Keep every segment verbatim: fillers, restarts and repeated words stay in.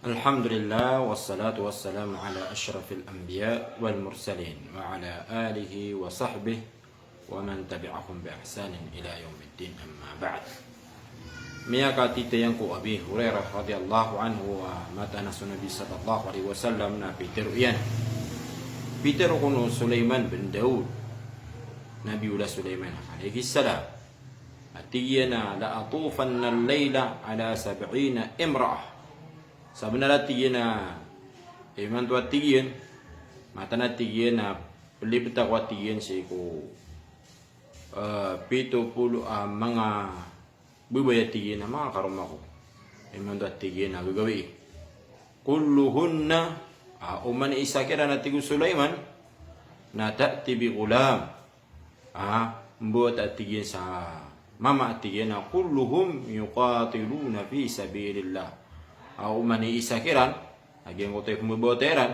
Alhamdulillah, wassalatu wassalamu ala ashrafil anbiya wal mursalin, wa ala alihi wa sahbihi wa man tabi'ahum bi ihsanin ila yawmiddin, amma ba'd. Miyakatitayan ko Abi Hurairah radhiyallahu anhu a mataan a so Nabi sallallahu alaihi wasallam na pitharo iyan. Pitharo kon o Sulaiman bin Daud, Nabi Sulaiman alaihi salam. A tig iyan a, "La atufanna al-layla ala sab'ina imra'ah." Sabnar a tig iyan a, imanto a tig iyan, mataan a tig iyan a, plibet ako a tig iyan sii ko, eh, pito polo a manga babay a tig iyan a manga karoma ko. Imanto a tig iyan a gagawii. Kulluhunna, a, oman i isa kiran a tig o Sulaiman, na ta'ti bi ghulam. A, mbawata a tig iyan sa mama a tig iyan a kulluhum yuqatiluna fi sabilillah. A, oman i isa kiran, a giyangkoto i pmbabawata iran,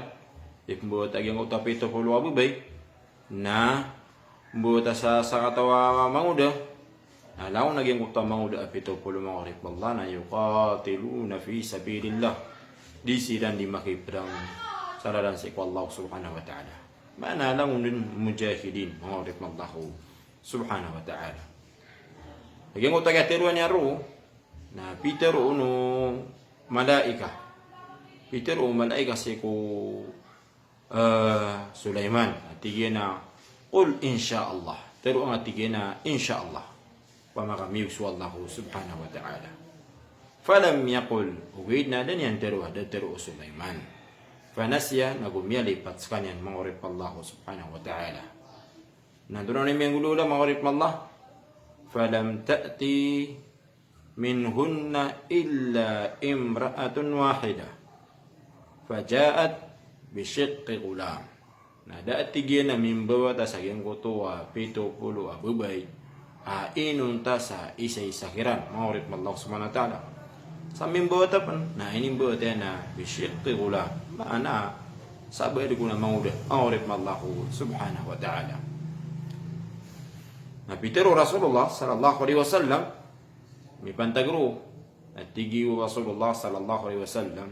i pmbawata a giyangkoto a pito polo a babay, na mbawata sa sakataw a mangoda, na langon a giyangkoto a mangoda a pito polo, manga oripn o Allah, na yuqatiluna fi sabilillah. Di siran di makiprang sa lalan sii ko Allah subhanahu wa ta'ala. Maana langon dn mujahidin, manga oripn o Allah subhanahu wa ta'ala. Lagid angkoto a kiyatharoa niyan roo, na pitharo o malaika. Pitharo o malaika sii ko, eh, Sulaiman. A tig iyan a, "Qul insha Allah." Tharoa ngka a tig iyan a, "Insha Allah." Opama ka miyog so Allah subhanahu wa ta'ala. Falam yaqul, ogaid na da niyan tharoa, da tharoa o Sulaiman. Fanasiya, nago miyalipat skaniyan, manga oripn o Allah subhanahu wa ta'ala. Na antonaa i miyanggolawla, manga oripn o Allah? Falam ta'ti minhunna illa imra'atun wahidah. Faja'at bi shiqqi ghulam. Na da a tig iyan a mimbawata sa giyangkoto a pito polo a babay a inonta sa isa-isa kiran, manga oripn o Allah subhanahu wa ta'ala. Sa mimbawata pn, na inimbawata iyan a bi shiqqi ghulam. Maana, sa bad ko na mangoda, manga oripn o Allah subhanahu wa ta'ala. Na pitharo o Rasulullah sallallahu alaihi wasallam, mipantag roo, na tig o Rasulullah sallallahu alaihi wasallam,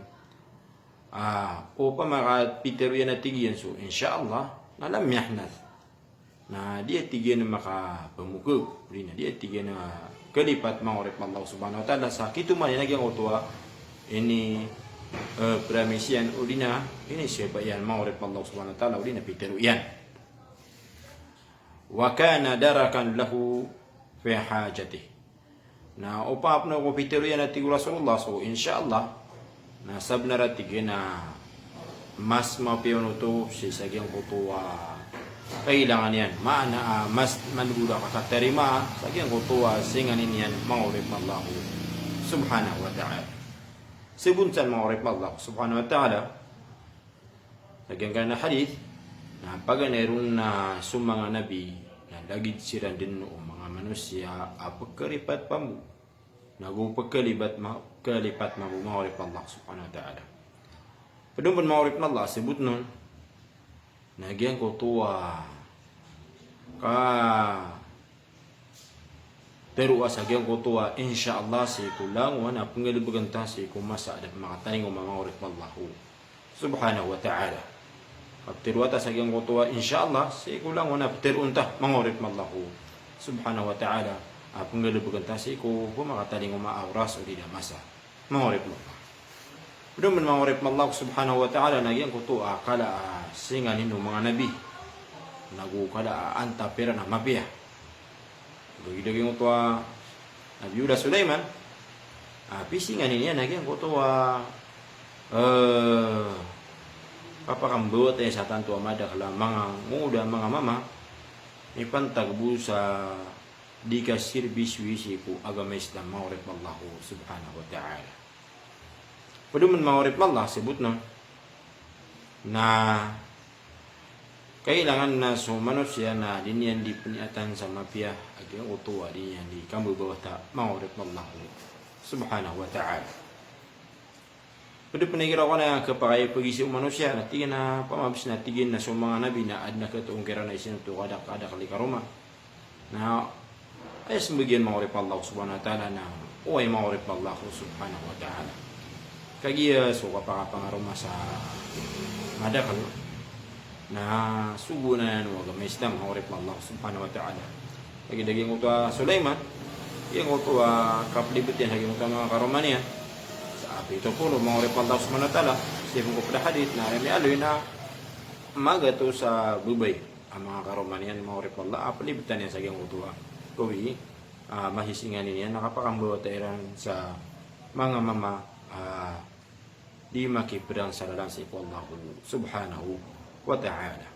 a, opama ka pitharo iyan a tig iyan so, "Insha Allah," na lam yahnath. Na di a tig iyan a makapamokag, odi na di a tig iyan a kalipat, manga oripn o Allah subhanahu wa ta'ala, sa kitoman iyan a giyangkoto a ini, eh, promise iyan, odi na ini siyabat iyan, manga oripn o Allah subhanahu wa ta'ala, odi na pitharo iyan. Wa kana darakan lahu fi hajatih. Na opama pn ko pitharo iyan a tig o Rasulullah so, "Insha Allah," na sabnar a tig iyan a mas mapiya oto sii sa giyangkoto a kailangan iyan. Maana, a, mas mangoda ka katarima sa giyangkoto a singanin iyan, manga oripn o Allah subhanahu wa ta'ala. Sabot san, manga oripn o Allah subhanahu wa ta'ala, sa giyangkanan a hadith, na paganay ron na so manga nabi, na lagid siran dn o manga manosiya a pkharipat pambo. Nago pkhalipat ma-, khalipat mambo, manga oripn o Allah subhanahu wa ta'ala. Pd on pn, manga oripn o Allah, sabot on na giyangkoto a ka tharoa sa giyangkoto a insha Allah sii ko langon a pnggalbkn ta sii ko masa a da pn makatalingoma, manga oripn o Allah subhanahu wa ta'ala. Ka tharoa ta sa giyangkoto a insha Allah sii ko langon a ptharoon ta, manga oripn o Allah subhanahu wa ta'ala, a pnggalbkn ta sii ko pmakatalingoma a oras odi na masa, manga oripn o Allah. Pd on pn, manga oripn o Allah subhanahu wa ta'ala, na giyangkoto a kala a singanin o manga nabi, nago kala a antap iran a mapiya. Lagid a giyangkoto a Nabiyullah Sulaiman, a, pisinganin iyan a giyangkoto a, eh, kapakambawata iyan sa tanto a madakl a manga ngoda, manga mama, mipantag bo sa di kasirbisyo sii ko agama Islam, manga oripn o Allah subhanahu wa ta'ala. Pd on pn, manga oripn o Allah, sabot on na kailangan na so manosiya na di niyan di pniyatan sa mapiya a giyangkoto a di niyan di kambabawata, manga oripn o Allah subhanahu wa ta'ala. Pd pn a igira ko na kapakay pagizai o manosiya, na tig iyan a pamabs na tig iyan a so manga nabi na adn a katoon kiran a isinto kadak-, kadakl i karoma. Na aya smbag iyan, manga oripn o Allah subhanahu wa ta'ala, na oway, manga oripn o Allah subhanahu wa ta'ala. Kagiya so kapakapangaroma sa madakl na sogo na niyan o agama Islam, manga oripn o Allah subhanahu wa ta'ala. Lagid a giyangkoto a Sulaiman, giyangkoto a kaplibet iyan sa giyangkoto a manga karoma niyan sa api topolo, manga oripn o Allah subhanahu wa ta'ala. Sii ko pd a hadith na miyaaloy na magatos a babay a manga karoma niyan, manga oripn o Allah, a plibetan iyan sa giyangkoto a kawii, a, mahisinganin iyan a kapakambawata iran sa manga mama, a, di makiprang sa lalan sii ko Allah subhanahu wa ta'ala.